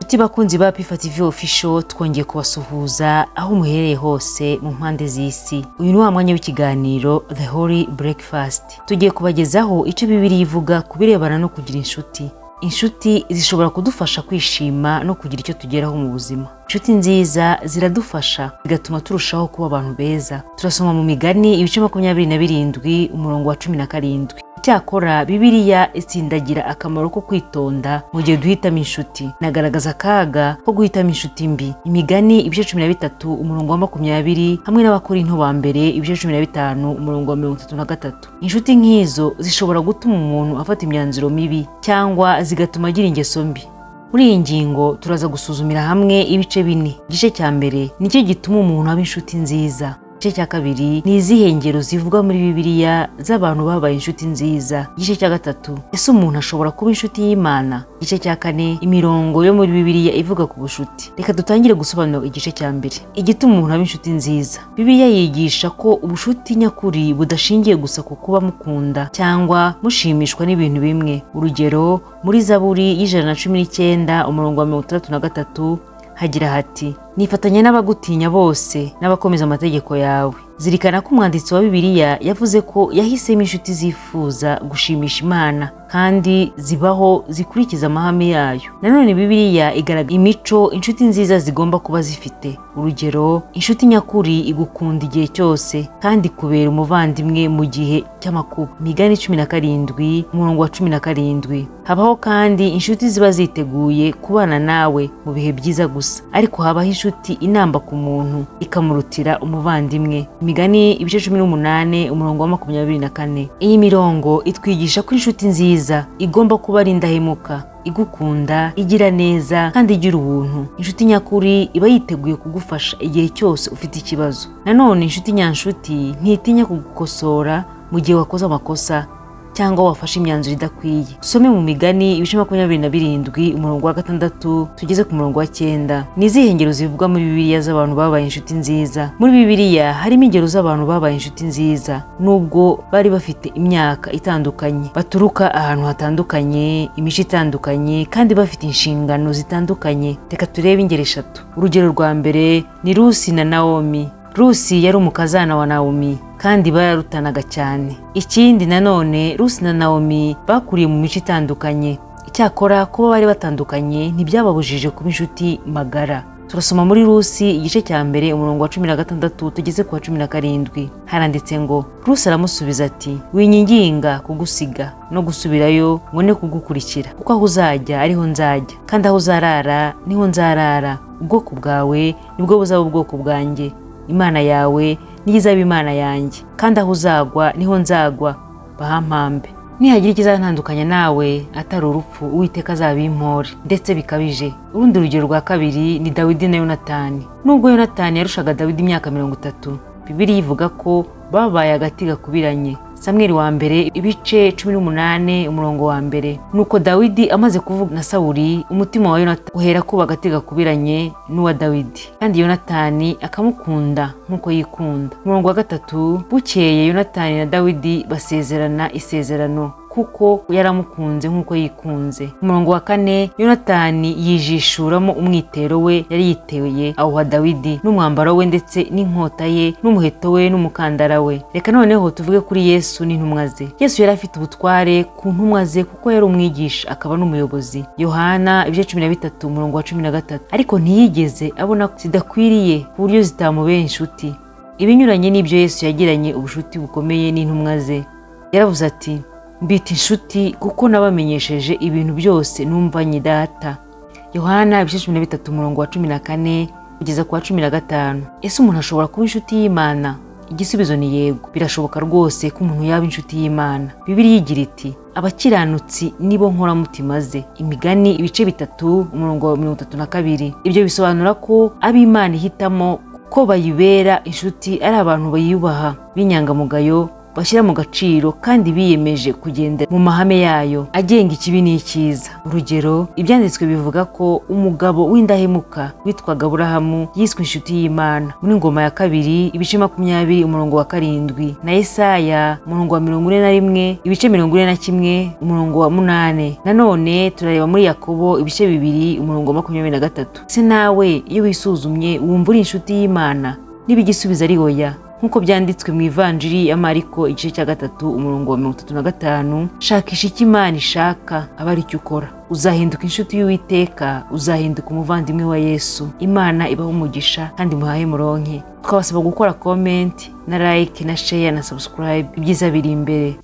Nshuti bakunzi ba Pifa TV Official, twongeye kubasuhuza aho muherereye hose mu mpande z'isi. Uyu ni wa mwanya w'ikiganiro The Holy Breakfast. Tugiye kubagezaho icyo Bibiliya ivuga ku birebana no kugira inshuti. Inshuti zishobora kudufasha kwishima no kugira icyo tugeraho mu buzima. Inshuti nziza ziradufasha, bigatuma turushaho kuba abantu beza. Turasoma mu Migani ibice 27 umurongo wa 17. Icyakora Bibiliya itsindagira akamaro ko kwitonda mu gihe duhitamo inshuti. Inagaragaza akaga ko guhitamo inshuti mbi. Imigani ibice 13 umurongo wa 20 hamwe n'Abakorinto ba mbere ibice 15 umurongo wa 33. Inshuti nk'izo zishobora gutuma umuntu afata imyanzuro mibi cyangwa zigatuma agira ingeso mbi. Muri iyi ngingo turaza gusuzumira hamwe ibice bine. Igice cya mbere nicyo gituma umuntu aba inshuti nziza. Igice cya kabiri ni izihe ngero zivugwa muri Bibiliya z'abantu babaye inshuti nziza. Igice cya gatatu, ese umuntu ashobora kuba inshuti y'Imana? Igice cya kane, imirongo yo muri Bibiliya ivuga ku bucuti. Reka dutangire gusobanura igice cya mbere, igituma umuntu aba inshuti nziza. Bibiliya yigisha ko ubucuti nyakuri budashingiye gusa ku kuba mukunda cyangwa mushimishwa n'ibintu bimwe. Urugero, muri Zaburi y'119 umurongo wa 63 hagira hati: "Nifatanya n'abagutinya bose n'abakomeza amategeko yawe." Zirikana ko umwanditsi wa Bibiliya yavuze ko yahisemo inshuti zifuza gushimisha Imana kandi zibaho zikurikiza amahame yayo. Nanone Bibiliya igaragaza imico inshuti nziza zigomba kuba zifite. Urugero, inshuti nyakuri igukunda igihe cyose kandi ikubera umuvandimwe mu gihe cy'amakuba. Imigani 17 umurongo wa 17. Habaho kandi inshuti ziba ziteguye kubana nawe mu bihe byiza gusa, ariko habaho inshuti inamba ku muntu ikamurutira umuvandimwe. Imigani ibice 18 umurongo wa 24. Iyi mirongo itwigisha ko inshuti nziza igomba kuba ari indahemuka, igukunda, igira neza kandi igira ubuntu. Inshuti nyakuri iba yiteguye kugufasha igihe cyose ufite ikibazo. Nanone inshuti nyanshuti ntitinya kugukosora mu gihe wakoze amakosa cyangwa wafashe imyanzuro idakwiye. Usome mu Migani ibice 27 umurongo wa 6 tugeze ku murongo wa 9. Ni izihe ngero zivugwa muri Bibiliya z'abantu babaye inshuti nziza? Muri Bibiliya harimo ingero z'abantu babaye inshuti nziza nubwo bari bafite imyaka itandukanye, baturuka ahantu hatandukanye, imico itandukanye kandi bafite inshingano zitandukanye. Reka turebe ingero eshatu. Urugero rwa mbere ni Rusi na Nawomi. Rusi yari umukazana wa Nawomi kandi bararutanaga cyane. Ikindi nanone, Rusi na Nawomi bakuriye mu mico itandukanye. Icyakora kuba bari batandukanye ntibyababujije kuba inshuti magara. Turasoma muri Rusi igice cya mbere umurongo wa 16 tugeze ku wa 17. Haranditse ngo: "Rusi aramusubiza ati: 'Winyinginga kugusiga no gusubirayo ngo ne kugukurikira, kuko aho uzajya ariho nzajya, kandi aho uzarara niho nzarara. Ubwoko bwawe nibwo buzaba ubwoko bwanjye, Imana yawe niyo izaba Imana yanjye, kandi aho uzagwa niho nzagwa, bahampambe. Nihagira ikizantandukanya nawe atari urupfu, Uwiteka azabimpore ndetse bikabije.'" Urundi rugero rwa kabiri ni Dawidi na Yonatani. Nubwo Yonatani yarushaga Dawidi imyaka 30, Bibiliya ivuga ko babaye agati gakubiranye. Samweli wa mbere ibice 18 umurongo wa 1: "Nuko Dawidi amaze kuvuga na Sawuli, umutima wa Yonatani uhera kuba agati gakubiranye n'uwa Dawidi, kandi Yonatani akamukunda nk'uko yikunda." Umurongo wa 3: "Bukeye Yonatani na Dawidi basezerana isezerano, kuko yaramukunze nk'uko yikunze." Umurongo wa 4: "Yonatani yijishuramo umwitero we yari yiteye, awuha Dawidi, n'umwambaro we ndetse n'inkota ye n'umuheto we n'umukandara we." Reka noneho tuvuge kuri Yesu n'intumwa ze. Yesu yari afite ubutware ku ntumwa ze kuko yari umwigisha akaba n'umuyobozi. Yohana ibice 13 umurongo wa 13. Ariko ntiyigeze abona ko zidakwiriye ku buryo zitamubera inshuti. Ibinyuranye n'ibyo, Yesu yagiranye ubucuti bukomeye n'intumwa ze. Yaravuze ati: "Mbita inshuti kuko nabamenyesheje ibintu byose numvanye Data." Yohana ibice 13 umurongo wa 14 kugeza ku wa 15. Ese umuntu ashobora kuba inshuti y'Imana? Igisubizo ni yego. Birashoboka rwose ko umuntu yaba inshuti y'Imana. Bibiliya igira iti: "Abakiranutsi nibo nkoramutima ze." Imigani ibice 3 umurongo wa 32. Ibyo bisobanura ko ab'Imana ihitamo ko bayibera inshuti ari abantu bayubaha, b'inyangamugayo, bashyira mu gaciro kandi biyemeje kugendera mu mahame yayo agenga ikibi n'icyiza. Urugero, Ibyanditswe bivuga ko umugabo w'indahemuka witwaga Aburahamu yiswe inshuti y'Imana muri Ngoma ya Kabiri ibice 20 umurongo wa 7, na Yesaya umurongo wa 41, ibice 41 umurongo wa 8. Nanone turareba muri Yakobo ibice 2 umurongo wa 23. Ese nawe iyo wisuzumye wumva uri inshuti y'Imana? Niba igisubizo ari oya, nk'uko byanditswe mu Ivanjiri ya Mariko igice cya 3 umurongo wa 35, shakisha icyo Imana ishaka aba ari cyo ukora, uzahinduka inshuti y'Uwiteka, uzahinduka umuvandimwe wa Yesu. Imana ibahe umugisha kandi muhahe muronke. Twabasaba gukora comment na like na share na subscribe. Ibyiza biri imbere.